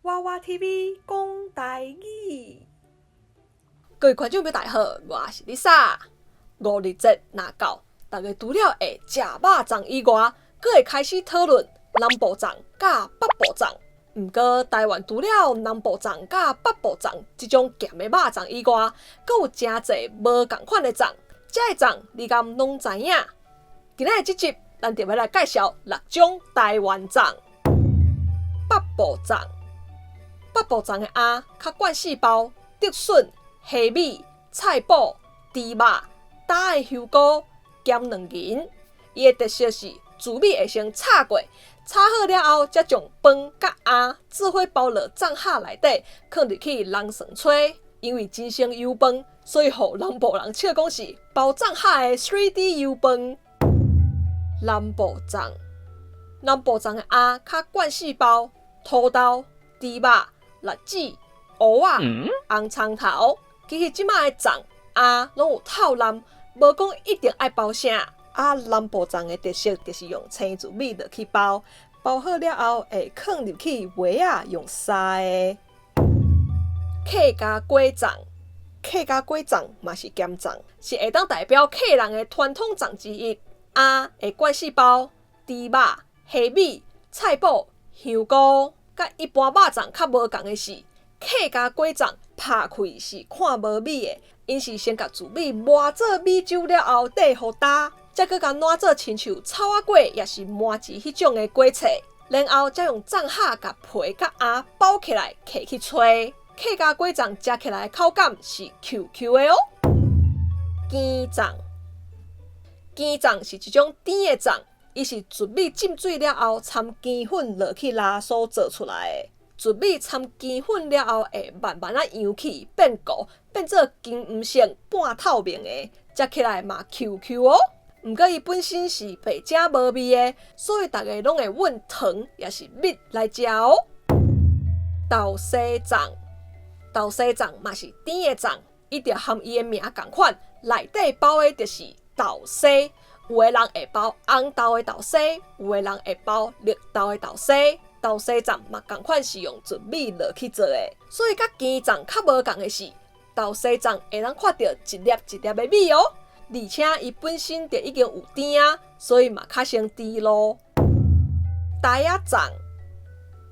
娃娃 TV 講台語。各位觀眾朋友大家好，我是麗莎。五日節若到，大家除了會食肉粽以外，閣會開始討論南部粽佮北部粽。毋過台灣除了南部粽佮北部粽這種鹹的肉粽以外，閣有誠濟無仝款的粽。這个粽你敢攏知影？今仔日這集，咱就欲來介紹六種台灣粽。北部粽，北部粽的餡較慣勢包竹筍、蝦米、菜脯、豬肉、焦的香菇兼卵仁。伊的特色是糯米會先炒過，炒好了後，才將飯佮餡做伙包落粽盒內底，囥入去籠床吹。因為真省油飯，所以予南部人笑講是包粽盒的 3D 油飯。南部粽，南部粽的餡較慣勢包土豆、豬肉、栗子、芋仔、紅蔥頭。其實這擺的粽餡攏有透濫，無講一定愛包啥。啊，南部粽的特色就是用青糯米落去包，包好了後會囥入去糜仔用煠的。客家粿粽，客家粿粽嘛是鹹粽，是會當代表客人的傳統粽之一。餡會慣勢包豬肉、蝦米、菜脯、香菇。佮一般肉粽較無仝的是，客家粿粽拍開是看無米的，𪜶是先共糯米磨做米酒了後，綴予焦，才閣共攑做親像草仔粿，抑是麻糍彼種的粿脆，然後才用粽盒共皮佮餡包起來，揢去吹。客家粿粽食起來的口感是 Q Q 的哦。羹粽，羹粽是一種甜的粽，伊是糯米浸水了後，摻羹粉落去拉酥做出來的。糯米摻羹粉了後，會慢慢仔揚起變糊，變做金黃色半透明的，食起來嘛 Q Q 哦。毋過伊本身是白食無味的，所以逐家攏會混糖抑是蜜來食哦。豆沙粽，豆沙粽嘛是甜的粽，伊就和伊的名仝款，內底包的就是豆沙。有的人會包紅豆的豆沙，有的人會包綠豆的豆沙。豆沙粽嘛仝款是用糯米落去做的，所以佮羹粽較無仝的是，豆沙粽會當看著一粒一粒的米哦，而且伊本身就已經有甜啊，所以嘛較省甜咯。袋仔粽，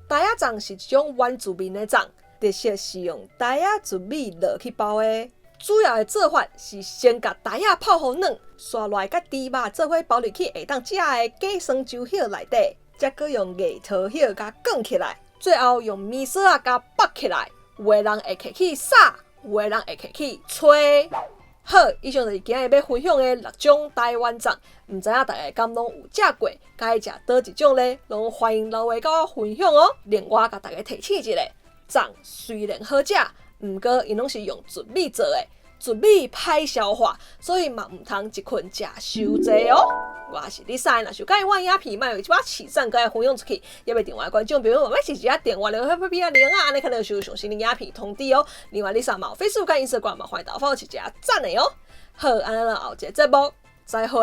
袋仔粽是一種原住民的粽，特色是用袋仔糯米落去包的。主要的做法是先共袋仔泡予軟，紲落來佮豬肉做伙包入去會當食的假酸椒葉內底，才閣用藝桃葉共捲起來，最後用棉索仔共縛起來。有的人會揢去煠，有的人會揢去吹。好，以上就是今日欲分享的六種台灣粽，毋知影大家敢攏有食過，佮意食佗一種咧，攏歡迎留話佮我分享哦。另外，共大家提醒一下，粽雖然好食，毋過𪜶攏是用糯米做的，糯米歹消化，所以嘛毋通一睏食傷濟哦。我是麗莎，若是佮意我影片，莫忘記把起讚佮分享出去，猶未訂閱觀眾朋友，欲按一下訂閱鈴小片仔鈴仔，按呢才會收到上新的影片通知哦。另外，麗莎嘛有 Facebook 佮 Instagram 嘛，歡迎大家follow 一下讚的哦。好，按呢咱後一個節目再會。